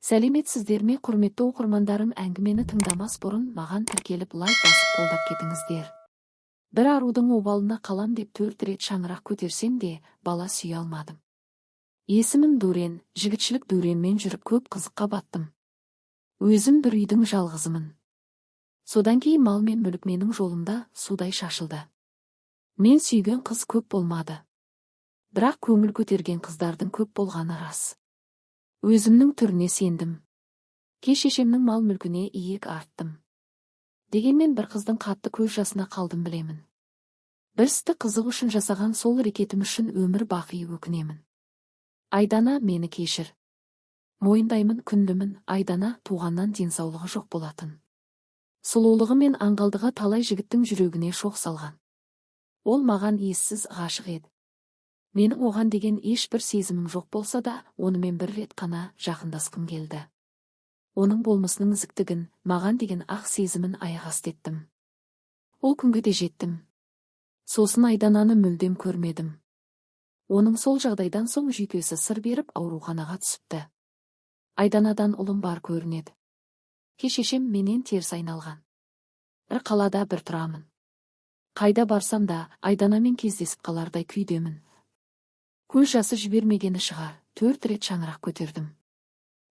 Сәлеметсіздер ме, құрметті оқырмандарым! Әңгімені тыңдамас бұрын маған тіркеліп, лайк басып, қолдап кетіңіздер. Бір арудың обалына қалам деп төрт рет шаңырақ көтерсем де, бала сүйе алмадым. Есімім Дурен. Жігітшілік дәуренмен жүріп, көп қызыққа баттым. Өзім бір үйдің жалғызымын. Содан кейін мал мен мүлік менің жолымда судай шашылды. Мен сүйген қыз көп болмады, бірақ көңіл көтерген қыздардың көп болғаны рас. Өзімнің түріне сендім. Ке шешемнің мал мүлкіне иек арттым. Дегенмен бір қыздың қатты көз жасына қалдым, білемін. Бір істі қызық үшін жасаған сол әрекетім үшін өмір бақи өкінемін. Айдана, мені кешір. Мойындаймын, күндімін. Айдана туғаннан денсаулығы жоқ болатын. Сұлулығы мен аңғалдығы талай жігіттің жүрегіне шоқ салған. Ол маған ессіз ғашық еді. Менің оған деген ешбір сезімім жоқ болса да, онымен бір рет қана жақындасқым келді. Оның болмысының ізіктігін, маған деген ақ сезімін аяқ асты еттім. Ол күнге де жеттім. Сосын Айдананы мүлдем көрмедім. Оның сол жағдайдан соң жүйкесі сыр беріп, ауруханаға түсіпті. Айданадан ұлым бар көрінеді. Шешем менен теріс айналған. Бір қалада бір тұрамын. Қайда барсам да, Айданамен кездесіп қалардай күйдемін. Көз жасы жібермегені шығар, төрт рет шаңырақ көтердім.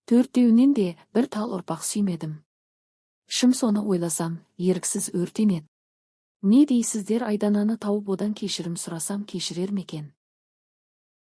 Төртеуінен де бір тал ұрпақ сүймедім. Ішім соны ойласам, еріксіз өртенеді. Не дейсіздер? Айдананы тауып, одан кешірім сұрасам, кешірер ме екен?